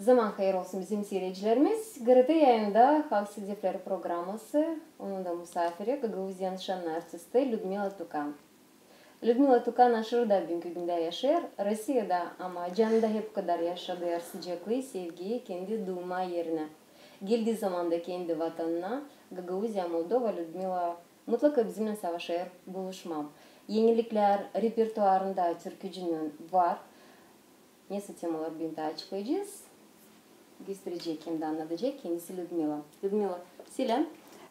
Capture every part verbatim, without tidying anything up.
Zaman hayır olsun, bizim siiredicilerimiz. GRT yayında Halk Sedefleri programası, onun da musaafiri Gagauziyanın şannı artisti Lüdmila Tukan. Lüdmila Tukan aşırı da büünkü gündä yaşêêr Rossiyada, ama canında hep okadar yaşadı sıcaklıı, sevgiyi kendi duuma erinä. Geldii zamanda kendi vatanına, Gagauziya, Moldova, Lüdmila mutlaka bizimnän savaşêr buluşmaa. Eniliklär repertuarında türkücünün var. Nesoy temaları büün taa açıklayacez, gösterecek hem dä annadacek kendisi Lüdmila. Lüdmila, seläm.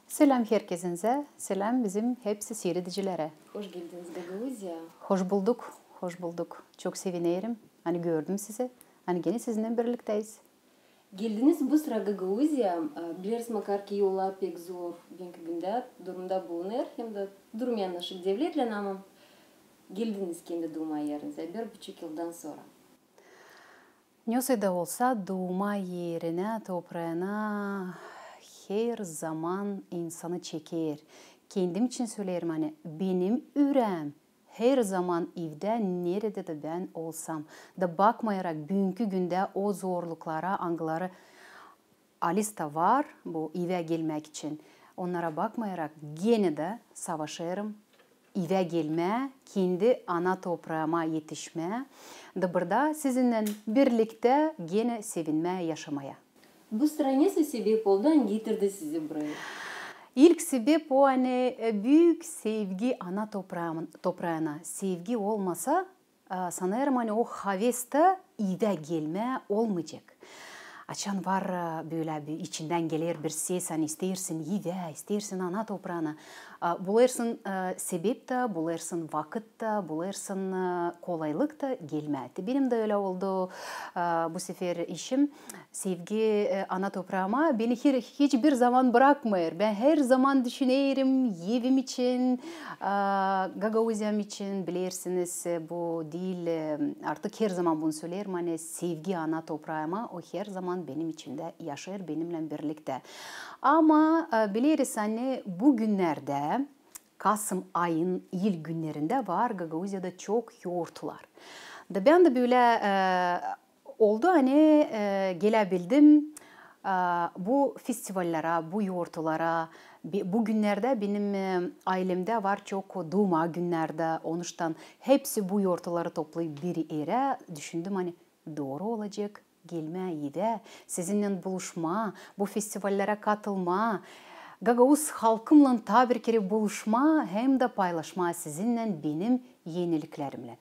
Seläm herkezinizä, seläm bizim hepsi siiredicilerä. Hoş geldiniz Gagauziyaya. Hoş bulduk, hoş bulduk. Çok sevinerim, ani gördüm sizi, ani genä sizinnän birliktäyiz. Geldiniz bu sıra Gagauziyaya, e, bilersiniz, makar ki yollar pek zor büünkü gündä, durumda bulunêr, hem dä durum yanaşık devletlän, ama geldiniz kendi duuma erinizä bir buçuk yıldan sora. Nesoy da olsa, duuma erinä, topraana her zaman insanı çeker. Kendim için söleerim, ani benim üreem her zaman evdä, neredä dä bän olsam. Da bakmayarak büünkü gündä o zorluklara, angıları alis taa var bu evä gelmäk için, onnara bakmayarak, genä dä savaşêrım evä gelmää, kendi ana topraama etişmää, da burada sizinnän birliktä genä sevinmää yaşamaya. Bu sıra nesoy sebep oldu, ani getirdi sizi burayı? İlk sebep o, ani, e, büük sevgi ana topraam-, topraana. Sevgi olmasa, e, sanêrım, ani o haves tä evä gelmää olmayacek. Açan var, e, bölä bir içindän geler bir ses, ani isteersin evä, isteersin ana topraana, e, bulêrsın, e, sebep tä, bulêrsın vakıt tä, bulêrsın, e, kolaylık tä gelmää. Te benim dä ölä oldu, e, bu sefer işim. Sevgi, e, ana topraama beni her, hiçbir zaman brakmêêr. Bän her zaman düşünerim evim için, e, Gagauziyam için. Bilersiniz, e, bu diil, e, artık her zaman bunu söleerim, ani sevgi ana topraama, o her zaman benim içimdä yaşêêr, benimnän birliktä. Ama, e, bileriz, ani bu günnerdä, kasım ayın ilk günnerindä var Gagauziyada çok yortular. Da bän dä bölä, e, oldu, ani, e, geläbildim, e, bu festivallara, bu yortulara. Bi-, bu günnerdä benim, e, aylemdä var çok duuma günnerdä, onuştan hepsi bu yortuları toplayıp bir erä, düşündüm, ani dooru olacek gelmää evä, sizinnän buluşmaa, bu festivallara katılmaa, gagauz halkımnan taa bir kerä buluşmaa hem dä paylaşmaa sizinnän benim eniliklerimnän.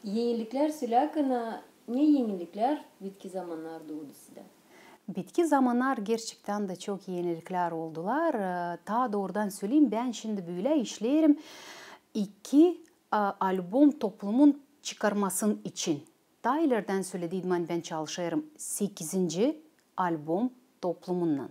Eniliklär, sölä akana, ne eniliklär bitki zamannar doodu sizdä? Bitki zamannar gerçektän dä çok eniliklär oldular. E, taa doorudan söleyim, bän şindi bölä işleerim iki, e, albom toplumun çıkarmasın için. Taa ilerdän sölediydim, ani bän çalışêrım sekizinci albom toplumunnan.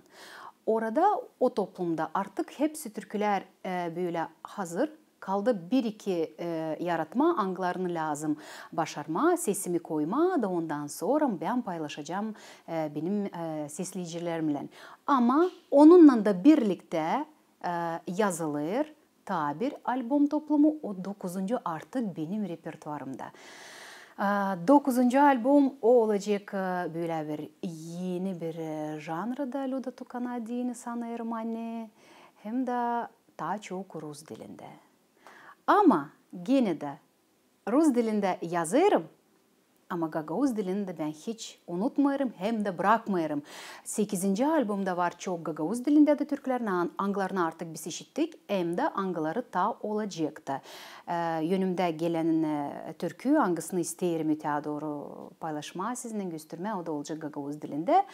Orada, o toplumda artık hepsi türkülär, e, bölä hazır. Kaldı bir-iki, e, yaratmaa, angılarını lääzım başarmaa, sesimi koymaa da ondan sora bän paylaşacam, e, benim, e, sesleyicilerimnän. Ama onunnan da birliktä, e, yazılêr taa bir albom toplumu, o dokuzuncu artık benim repertuarımda. E, dokuzuncu albom o olacek, e, bölä bir eni bir, e, janrada Lüda Tukana deyni sanêrım, ani hem dä taa çok rus dilindä. Ama genä dä rus dilindä yazêrım, ama gagauz dilini dä bän hiç unutmêêrım hem dä brakmêêrım. Sekizinci albomda var çok gagauz dilindä dä türkülär, an-, angılarını artık biz işittik, hem dä angıları taa olacek ta. E, önümdä gelän, e, türkü, angısını isteerim ötää dooru paylaşmaa sizinnän, göstermää, o da olacek gagauz dilindä.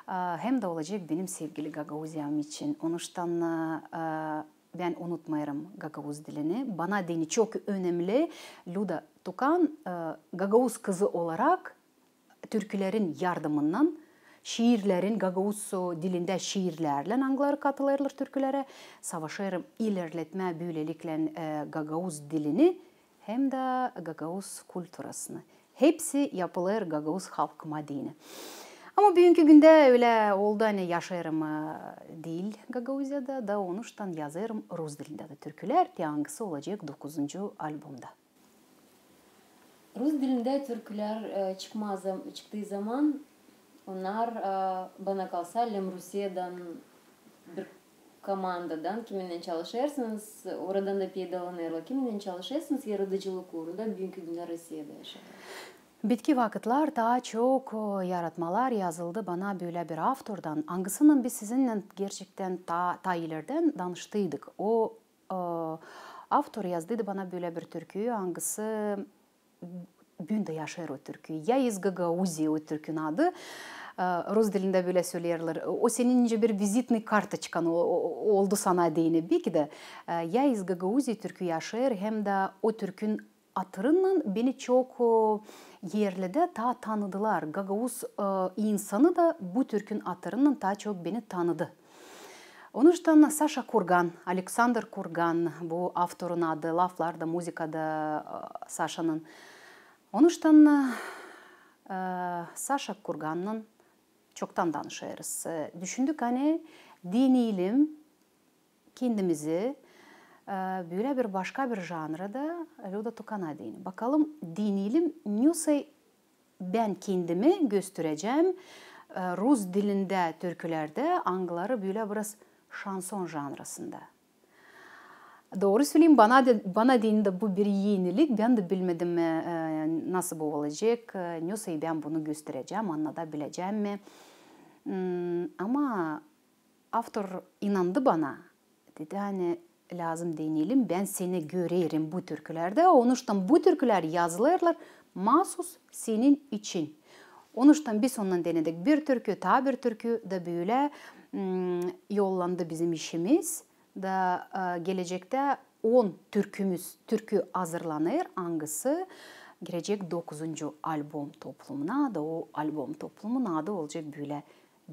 E, hem dä olacek benim sevgili Gagauziyam için. Onuştan, e, e, bän unutmêêrım gagauz dilini. Bana deyni çok önemli, Lüda Tukan, e, gagauz kızı olarak türkülerin yardımınnan, şiirlerin, gagauz dilindä şiirlärlän, angıları katılêrlar türkülerä, savaşêrım ilerletmää bölelikle, e, gagauz dilini hem dä gagauz kulturasını. Hepsi yapılêr gagauz halkıma deyni. Ama büünkü gündä ölä oldu, ani yaşêêrım, e, diil Gagauziyada, da onuştan yazêrım rus dilindä dä türkülär, te angısı olacek dokuzuncu albomda. Rus dilindä türkülär, e, çıkmaa zam-, çıktıı zaman Onnar, e, bana kalsa, Lem Rusiyadan bir komandadan, kiminnän çalışêrsınız, oradan da peydalanêrlar. Kiminnän çalışêrsınız yaradıcılık uurunda, büünkü gündä Rusiyada yaşêêrlar? Bitki vakıtlar taa çok, o, yaratmalar yazıldı bana bölä bir avtordan, angısınnan biz sizinnän gerçektän taa, taa ilerdän danıştıydık. O, e, avtor yazdıydı bana bölä bir türkü, angısı büün dä yaşêêr o türkü. «Я из Гагаузии» o türkün adı. E, rus dilindä bölä söleerlär. O senin nicä bir vizitnıy kartoçkan o-, o-, oldu sana deyni. Beki dä, e, «Я из Гагаузии» türkü yaşêêr, hem dä o türkün atırınnan beni çok, o, erlerdä taa tanıdılar. Gagauz, e, insanı da bu türkün atırınnan taa çok beni tanıdı. Onuştan Saşa Kurgan, Aleksandr Kurgan, bu avtorun adı, laflarda, muzıkada, e, Saşanın. Onuştan, e, Saşa Kurgannan çoktan danışêrız. E, düşündük, ani deneyelim kendimizi, e, bölä bir başka bir janrada Lüda Tukan deyni. Bakalım, deneyelim, nasıl bän kendimi gösterecäm, e, rus dilindä türkülerdä, angıları bölä biraz şanson janrasında. Dooru söleyim, bana de-, bana deyni dä bu bir enilik, bän dä bilmedim, e, e, nasıl bu olacek, e, nasıl bän bunu gösterecäm, annadabilecäm mi. Hmm, ama avtor inandı bana, dedi, ani lääzım deneyelim, bän seni görerim bu türkülerdä, onuştan bu türkülär yazılêrlar masus senin için. Onuştan biz ondan denedik bir türkü, taa bir türkü da bölä, mm, yollandı bizim işimiz. Da, e, gelecektä on türkümüz, türkü hazırlanêr, angısı girecek dokuzuncu albom toplumuna, da o albom toplumun adı olacek bölä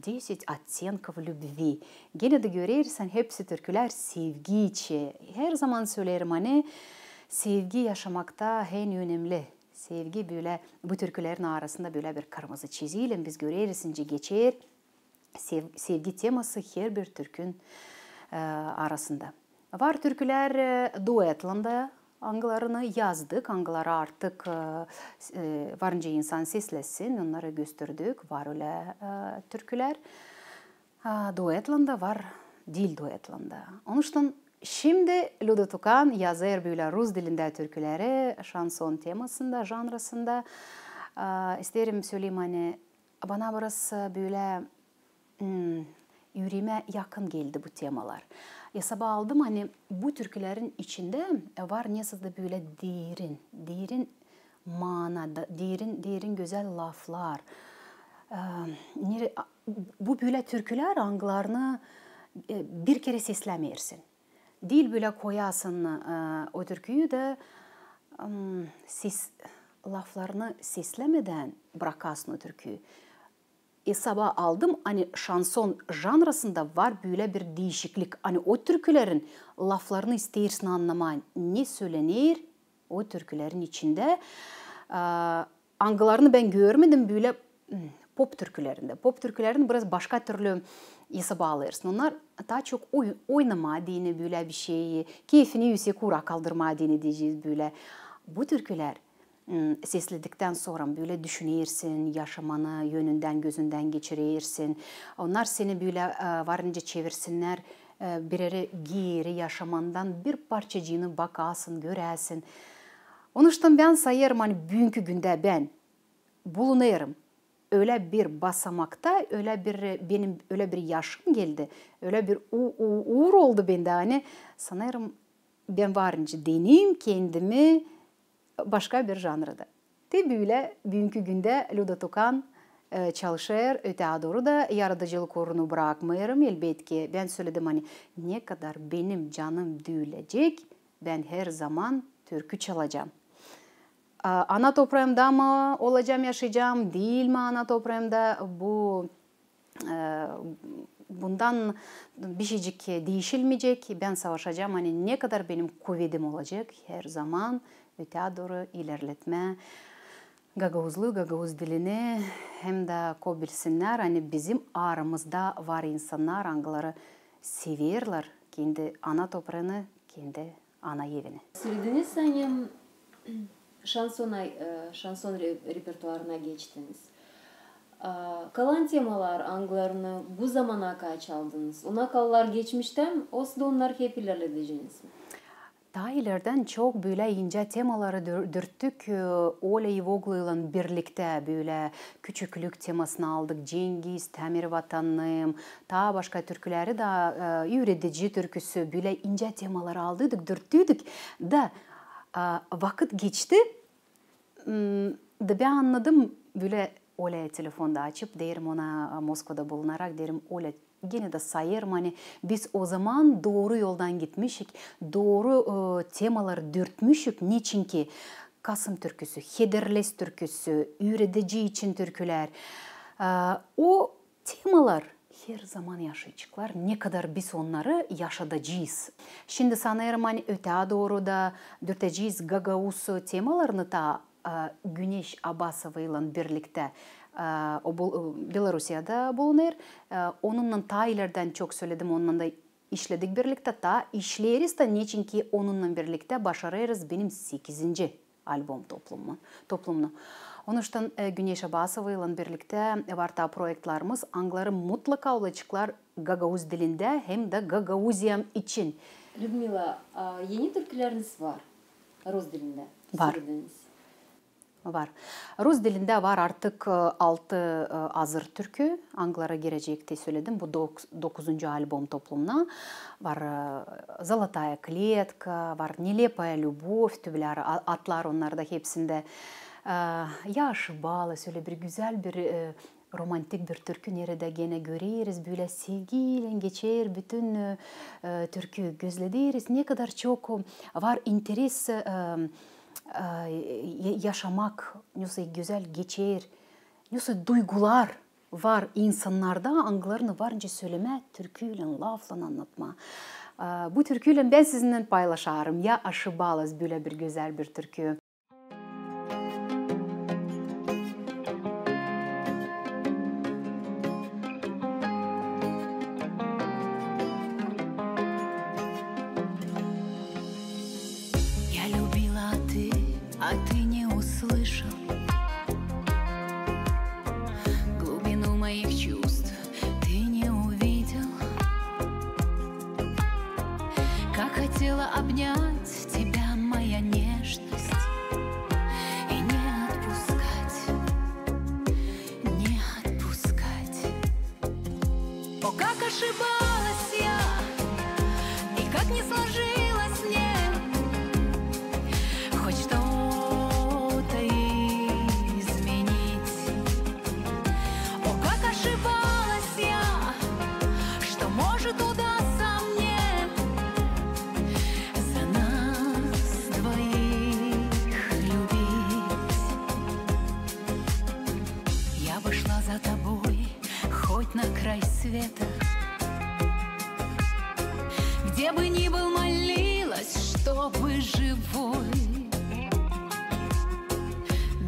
«Десять оттенков любви». Genä dä görersin, hepsi türkülär sevgi için. Herzaman söleerim, ani sevgi yaşamakta en önemli. Sevgi bölä, bu türkülerin arasında bölä bir kırmızı çizilän biz göreriz, nicä geçer sev-, sevgi teması herbir türkün, e, arasında. Var türkülär, e, duetlan da, angılarını yazdık, angıları artık, e, s-, e, var nicä insan seslesin, onnarı gösterdik, var ölä, e, türkülär. A, duetlan da var, diil duetlan da. Onuştan şindi Lüda Tukan yazêr bölä rus dilindä türküleri, şanson temasında, janrasında. A, isteerim söleyim, ani bana biraz, e, bölä, mm, üreemä yakın geldi bu temalar. Esaba aldım, ani bu türkülerin içindä var nesä dä bölä derin, derin manada, derin, derin gözäl laflar. E, nere-, a, bu bölä türkülär, angılarını, e, bir kerä seslämeersin. Diil bölä koyasın, e, o türküyü dä, mm, ses-, laflarını seslämedän brakasın o türküyü. Esaba aldım, ani şanson janrasında var bölä bir diişiklik. Ani o türkülerin laflarını isteersin annamaa, ne sölener o türkülerin içindä. A, angılarını bän görmedim bölä, mm, pop türkülerindä. Pop türkülerini biraz başka türlü esaba alêrsın. Onnar taa çok oy-, oynamaa deyni bölä bir şey, keyfini üüsek uura kaldırmaa deyni deyecez bölä. Bu türkülär, mm, seslediktän sora bölä düşünersin, yaşamanı önündän, gözündän geçirersin. Onnar seni bölä, e, var nicä çevirsinnär, e, bireri geeri yaşamandan bir parçacıını bakasın, göräsin. Onuştan bän sayêrım, ani büünkü gündä bän bulunêrım ölä bir basamakta, ölä bir, benim ölä bir yaşım geldi, ölä bir u-, u-, uur oldu bendä, ani sanêrım, bän var nicä deneyim kendimi başka bir janrada. Te bölä büünkü gündä Lüda Tukan, e, çalışêr, ötää dooru da yaradıcılık uurunu brakmêêrım, elbetki. Bän söledim, ani nekadar benim canım düülecek, bän herzaman türkü çalacam. A, ana topraamda mı olacam, yaşayacam, diil mi ana topraamda, bu, e, bundan bişeycik diişilmeyecek. Bän savaşacam, ani nekadar benim kuvedim olacek, herzaman ötää dooru ilerletmää gagauzluu, gagauz dilini, hem dä ko bilsinnär, ani bizim aramızda var insannar, angıları severlär kendi ana topraanı, kendi ana evini. Sölediniz, ani şansona, e, şanson re-, repertuarına geçtiniz. A, kalan temalar, angılarını bu zamana kadar çaldınız, ona kalan geçmiştän, osa da onnarı hep ilerledeceniz mi? Taa ileerdän çok bölä incä temaları dür-, dürttük, e, Olä İvogluylan birliktä bölä küçüklük temasını aldık, Cengiz, Tämir vatanım, taa başka türküleri dä, e, üüredici türküsü, bölä incä temaları aldıydık, dürttüydük. Da, a, vakıt geçti, m, da bän annadım, bölä Oläyä telefonda açıp, deerim ona, a, Moskvada bulunarak, deerim, Olä, genä dä sayêrım, ani biz ozaman dooru yoldan gitmişik, dooru, e, temaları dürtmüşük, neçinki Kasım türküsü, Hederlez türküsü, üüredici için türkülär. E, o temalar herzaman yaşayaceklar, ne kadar biz onnarı yaşadacez. Şindi sanêrım, ani ötää dooru da dürtecez gagauz temalarını taa, e, Güneş Abasovaylan birliktä. E, o bul-, e, Belorusiyada bulunêr. E, onunnan taa ileerdän çok söledim, onunnan da işledik birliktä, taa işleeriz dä, neçinki onunnan birliktä başarêrız benim sekizinci albom toplumu-, toplumunu. Onuştan, e, Güneş Abasovaylan birliktä var taa proektlarımız, angıları mutlaka olaceklar gagauz dilindä hem dä Gagauziyam için. Lüdmila, a, eni türküleriniz var rus dilindä. Var. Sölediniz. Var. Rus dilindä var artık, e, altı, e, hazır türkü, angıları girecek, te söledim, bu dok-, dokuzuncu albom toplumuna. Var, e, Золотая клетка, var Нелепая любовь, tübülär a-, adlar onnarda hepsindä. E, Ya aşıbalas, ölä bir gözäl bir, e, romantik bir türkü, neredä genä göreriz, bölä sevgiylän geçer bütün, e, e, türkü, gözlederiz, ne kadar çok, e, var interes, e, e, ya-, yaşamak, nasıl gözäl geçer, nasıl duygular var insannarda, angılarını var nicä sölemää, türküylän, laflan annatmaa. E, bu türküylän bän sizinnän paylaşarım, Ya aşıbalas, bölä bir gözäl bir türkü. Я любила, а ты, а ты не услышал. Глубину моих чувств ты не увидел. Как хотела обнять тебя, моя нежность, и не отпускать, не отпускать. О, как ошибалась я, и как не сложилось мне хоть что-то изменить. О, как ошибалась я, что может удастся мне за нас двоих любить. Я бы шла за тобой хоть на край света, где бы ни был, молилась, чтобы живой.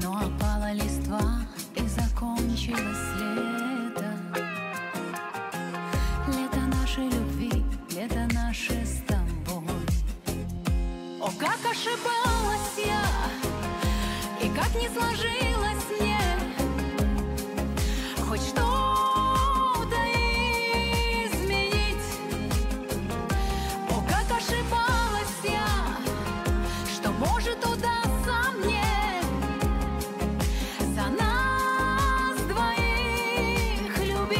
Но опала листва, и закончилось лето. Лето нашей любви, лето наше с тобой. О, как ошибалась я, и как не сложилось мне хоть что-то изменить. О, как ошибалась я, что может удастся мне за нас двоих любить.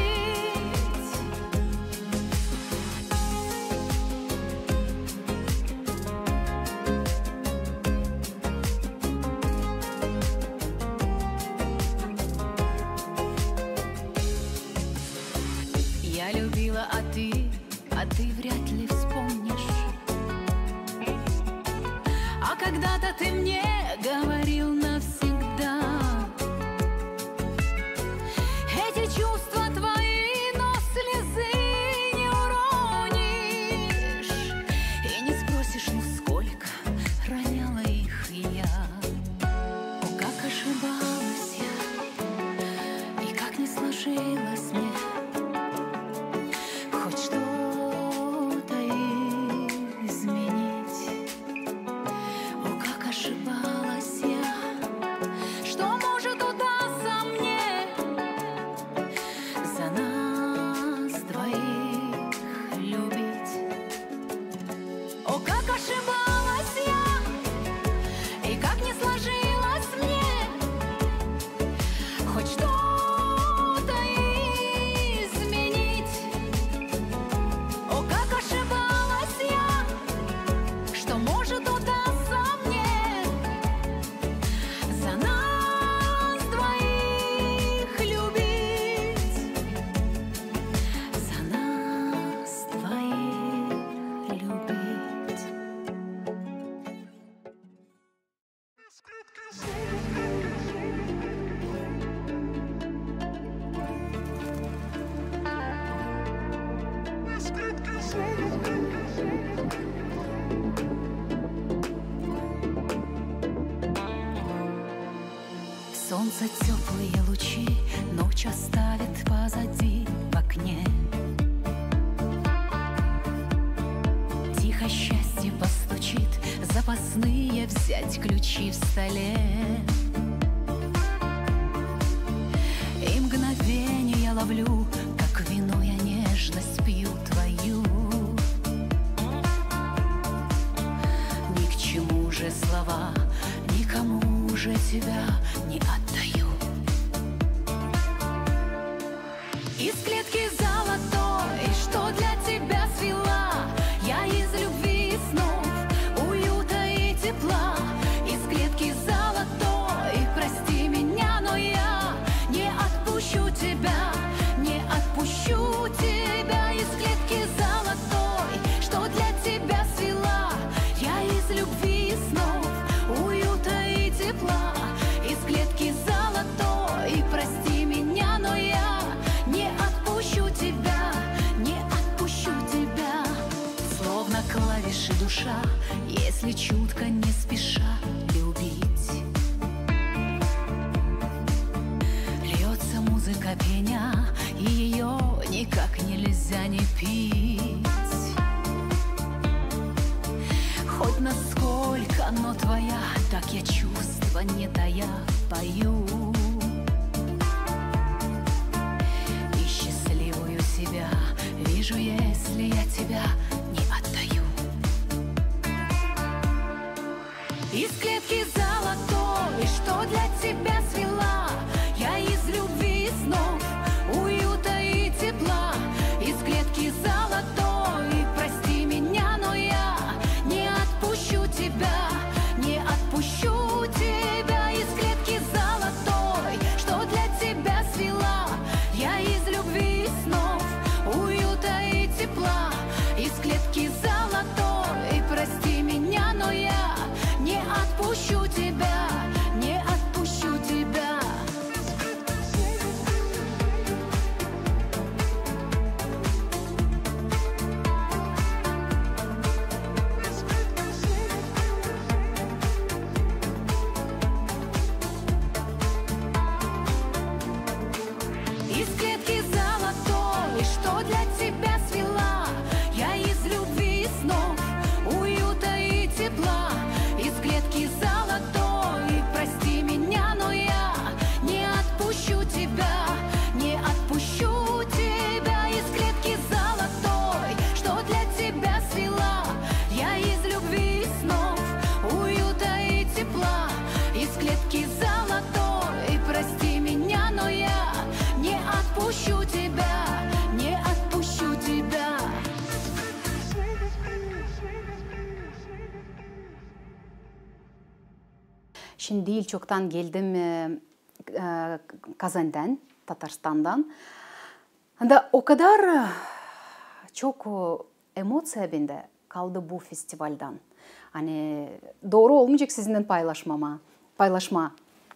Солнце тёплые лучи ночь оставит позади в окне. Тихо счастье постучит, запасные взять ключи в столе. И мгновенья ловлю, как вино я нежность пью твою. Ни к чему же слова, никому же тебя не отдаю. Из клетки золотой, что для тебя свела я из любви и снов, уюта и тепла. Из клетки золотой, прости меня, но я не отпущу тебя, не отпущу тебя. Из клетки золотой, что для тебя свела я из любви и снов, уюта и тепла. Из клетки золотой, прости меня, но я не отпущу тебя, не отпущу тебя. Словно клавиши душа, если чутко, не спеша любить. Льётся музыка пения, и её никак нельзя не пить. Хоть насколько, но твоя, так я чувства не тая пою. И счастливую себя вижу, если я тебя не отдаю. Из клетки золотой, что для тебя свела я из любви и снов, уюта и тепла. Из клетки золотой, прости меня, но я не отпущу тебя, не отпущу тебя. Из клетки золотой, что для тебя свела я из любви и снов, уюта и тепла. Из клетки золотой, прости меня, но я не отпущу тебя, не отпущу тебя. Из клетки золотой, что для тебя свела я из любви и снов, уюта и тепла. Из клетки золотой, прости меня, но я не отпущу тебя, не отпущу тебя. Из клетки золотой, что для тебя свела я из любви и снов, уюта и тепла. Из клетки золотой, прости меня, но я не отпущу тебя, не отпущу тебя. Şindi diil çoktan geldim, e, e, Kazandan, Tatarstandan. Da o kadar, e, çok, e, emoţiya bendä kaldı bu festivaldan. Ani dooru olmayacek sizinnän paylaşmamaa, paylaşmaa.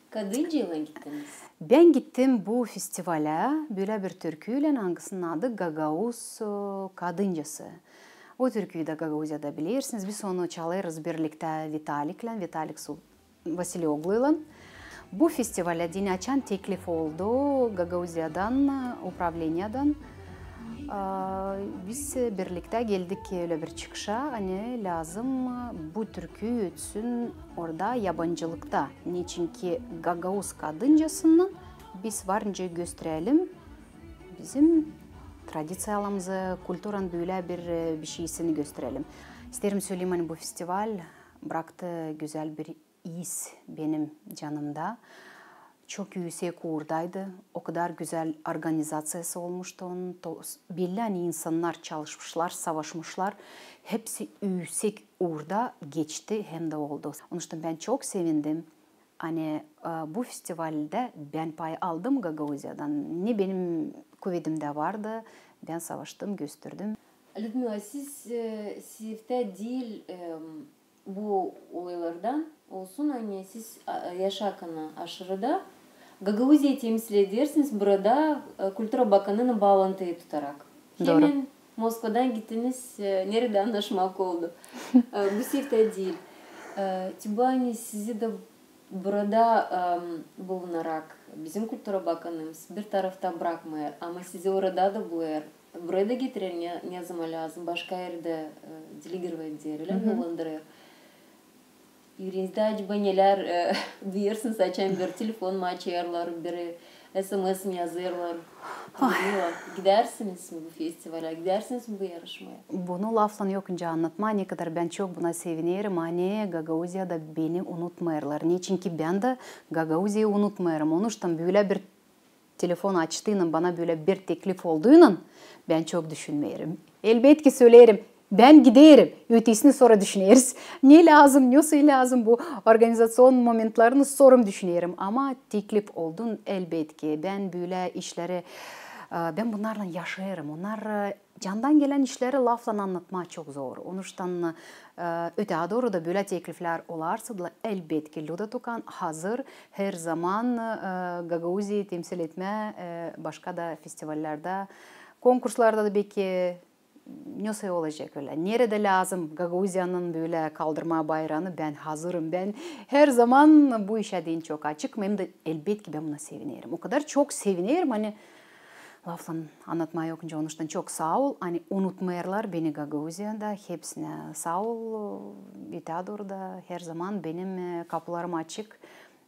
Kadıncaylan gittiniz? Bän gittim bu festivalä, bölä bir türküylän, angısının adı Gagauz, e, kadıncası. O türküyü dä Gagauziyada bilersiniz. Biz onu çalêrız birliktä Vitaliklän, Vitalik Su- Vasiliogluylan. Bu festivalä deyni açan teklif oldu Gagauziyadan, upravleniyadan. A, biz birliktä geldik ölä bir çıkışa, ani lääzım bu türkü ötsün orada yabancılıkta. Neçinki gagauz kadıncasını biz var nicä gösterelim bizim tradiţiyalarımızı, kulturanın bölä bir, e, bişeysini gösterelim. İsteerim söleyim, ani bu festival braktı gözäl bir is benim canımda. Çok üüsek uurdaydı. O kadar gözäl organizaţiyası olmuştu onun. To-, belli, ani insannar çalışmışlar, savaşmışlar. Hepsi üüsek uurda geçti hem dä oldu. Onuştan bän çok sevindim, ani, e, bu festivaldä bän pay aldım Gagauziyadan. Ne benim kuvedimdä vardı, bän savaştım, gösterdim. Lüdmila, siz, e, Siirttä diil, em, Bu olaylardan olsun, ani siz, a, yaşarkan aşırıda Gagauziya temsil edersiniz burada, e, kultura bakanını baalantıyı tutarak. Hemen Moskvadan gittiniz, e, neredä annaşmak oldu. E, bu sefer diil. E, te bu ani sizi dä burada, em, bulunarak bizim kultura bakanımız bir tarafta brakmêêr, ama sizi orada da bulêr. Buraya da getirer ne, ne zaman lääzım, başka erdä, e, delegirovat eder, ölä mi, yollandırêr? Üüreenizdä acaba nelär, e, duyêrsınız, açan bir telefon mu açêrlar, bir, e, SMS mi yazêrlar? Gidärsiniz mi bu festivalä, gidärsiniz mi bu yarışmaya? Bunu laflan yokunca annatmaa, ne kadar bän çok buna sevinerim, ani Gagauziyada beni unutmêêrlar. Neçin ki bän dä Gagauziyayı unutmêêrım. Onuştan bölä bir telefon açtıynan, bana bölä bir teklif olduynan bän çok düşünmeerim. Elbetki söleerim, bän giderim, ötesini sora düşüneriz. Ne lääzım, ne lääzım bu organizaţion momentlerini sora düşünerim. Ama teklif oldun, elbetki. Bän bölä işleri, e, bän bunnarlan yaşêêrım. Onnar, e, candan gelän işleri laflan annatmaa çok zor. Onuştan, e, ötää dooru da bölä tekliflär olarsa da, elbetki, Lüda Tukan hazır herzaman, e, Gagauziyayı temsil etmää, e, başka da festivallerdä, konkurslarda da beki, ne olacek ölä. Neredä lääzım Gagauziyanın bölä kaldırmaa bayraanı, bän hazırım. Bän herzaman bu işä deyni çok açık, hem dä, elbetki, bän buna sevinerim. O kadar çok sevinerim, ani laflan annatmaa yokunca. Onuştan çok saa ol, ani unutmêêrlar beni Gagauziyada. Hepsinä saa ol. Ötää dooru da herzaman benim, e, kapularım açık,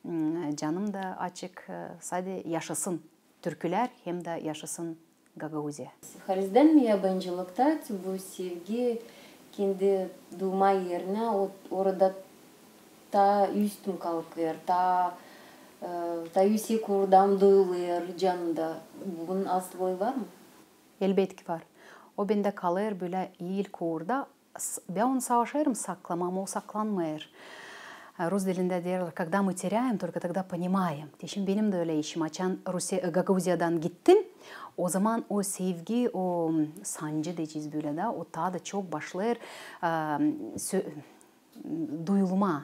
m, canım da açık. E, sade yaşasın türkülär, hem dä yaşasın Gagauziya. Halizdän mi yabancılıkta, te bu sevgi kendi duuma erinä, o, orada taa üstün kalkêr, taa, e, taa üüsek uurdan duyulêr canında. Bunun asıllıı var mı? Elbetki var. O bendä kalêr bölä ilk uurda. S-, bän onu savaşêrım saklamaa, ama o saklanmêêr. E, rus dilindä deerlär, когда мы теряем, только тогда понимаем. Te şindi benim dä ölä işim. Açan Rusi-, e, Gagauziyadan gittim, o zaman o sevgi, o, m, sancı deyecez bölä dä, o taa da çok başlêêr, e, sö-, duyulmaa.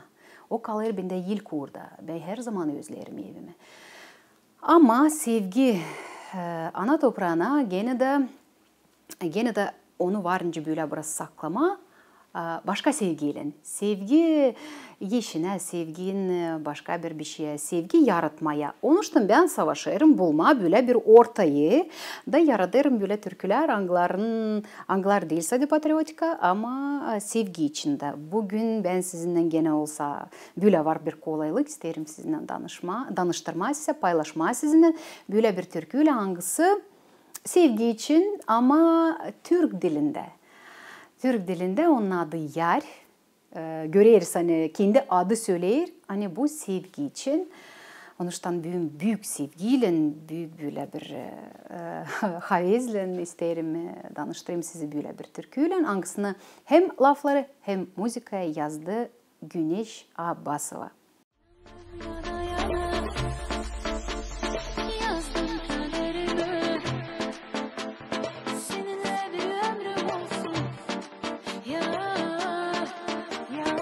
O kalêr bendä ilk uurda. Bän herzaman özleerim evimi. Ama sevgi, e, ana topraana genä dä, genä dä onu var nicä bölä biraz saklamaa, e, başka sevgiylän. Sevgi işinä, sevgi, e, başka bir bişeyä, sevgi yaratmaya. Onuştan bän savaşêrım bulmaa bölä bir ortayı da yaradêrım bölä türkülär, angıların, angılar diil sade patriotika, ama, e, sevgi içindä. Büün bän sizinnän genä olsa, bölä var bir kolaylık, isteerim sizinnän danışmaa, danıştırmaa sizä, paylaşmaa sizinnän bölä bir türküylän, angısı sevgi için, ama türk dilindä. Türk dilindä, onun adı Yar. E, göreriz, ani kendi adı söleer, ani bu sevgi için. Onuştan büün büük sevgiylän, büük bölä bir, e, e, havezlän isteerim, e, danıştırayım sizi bölä bir türküylän, angısını hem lafları, hem muzıkayı yazdı Güneş Abbasova. Yazdım kaderime, seninle bir ömrüm olsun. Ya, ya.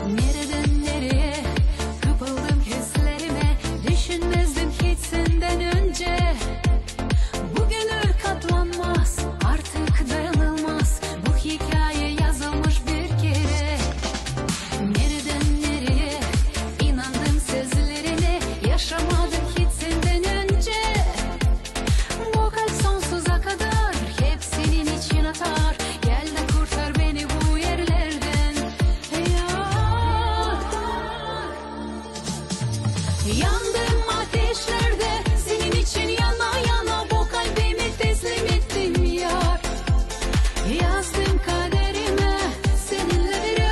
Nereden nereye kapıldım hislerime, düşünmezdim hiç senden önce. Bu gönül katlanmaz, artık dayanılmaz. Bu hikaye yazılmış bir kere. Nereden nereye inandım sözlerine, yaşamadım hiç senden önce. Bu kalp sonsuza kadar hep senin için atar. Gel de kurtar beni bu yerlerden. Ya. Yandım ateşlerde, senin için yana yana bu kalbimi teslim ettim yar. Yazdım kaderime, seninle bir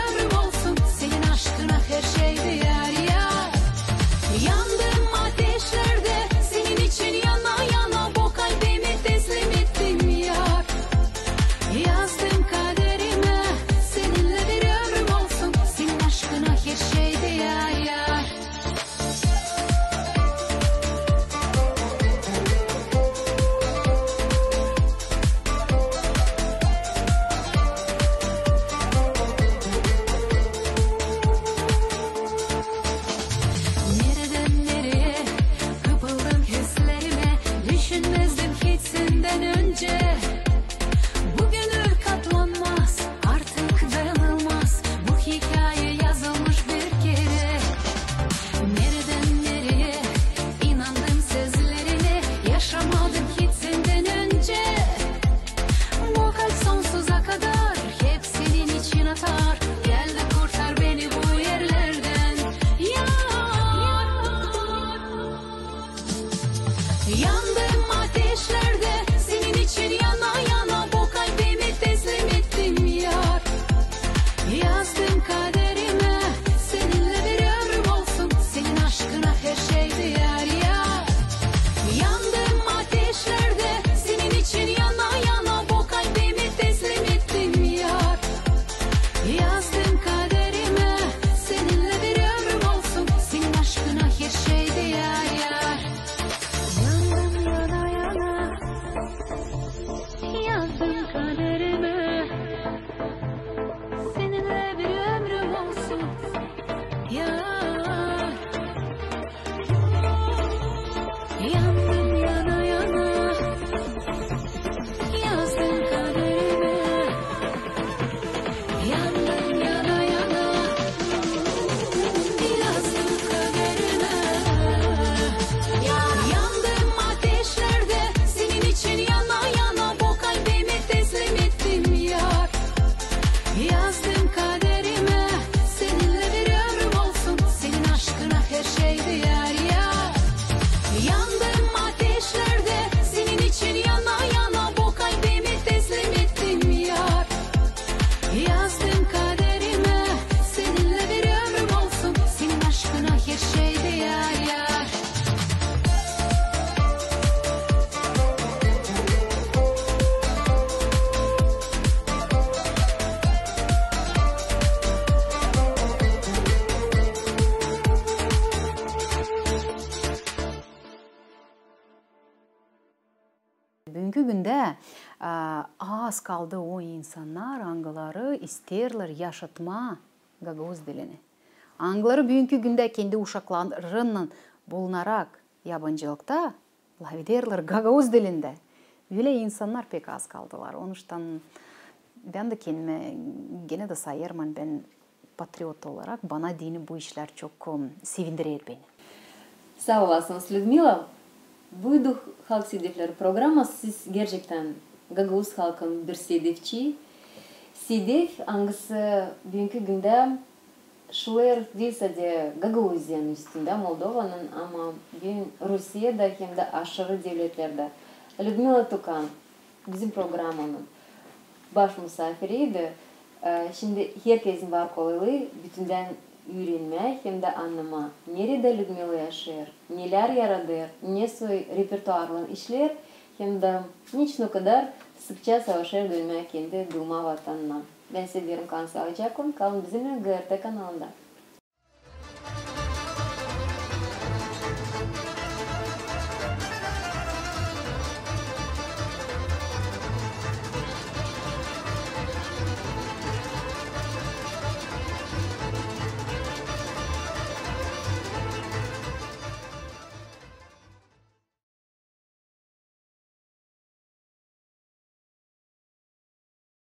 Büünkü gündä, a, az kaldı o insannar, angıları isteerlär yaşatmaa gagauz dilini. Angıları büünkü gündä kendi uşaklarınnan bulunarak yabancılıkta lafederlär gagauz dilindä. Ölä insannar pek az kaldılar. Onuştan bän dä kendimi genä dä sayêrım, ani bän patriot olarak, bana deyni bu işlär çok, ım, sevindirer beni. Saa olasınız, Lüdmila. Buydu Halk Sedefleri programması. Siz gerçektän gagauz halkın bir sedefçii. Sedef, angısı büünkü gündä şılêêr diil sade Gagauziyanın üstündä, Moldovanın, ama büün Rusiyada hem dä aşırı devletlerdä. Lüdmila Tukan, bizim programanın baş musaafiriydi. E, şindi herkezin var kolaylıı bütündän üürenmää hem dä annamaa, neredä Lüdmila yaşêêr, nelär yaradêr, ne soy repertuarlan işleer, hem dä neçin o kadar sıkça savaşêr dönmää kendi duuma vatanına. Bän sizä deerim, kalın saalıcaklan, kalın bizimnän GRT kanalında.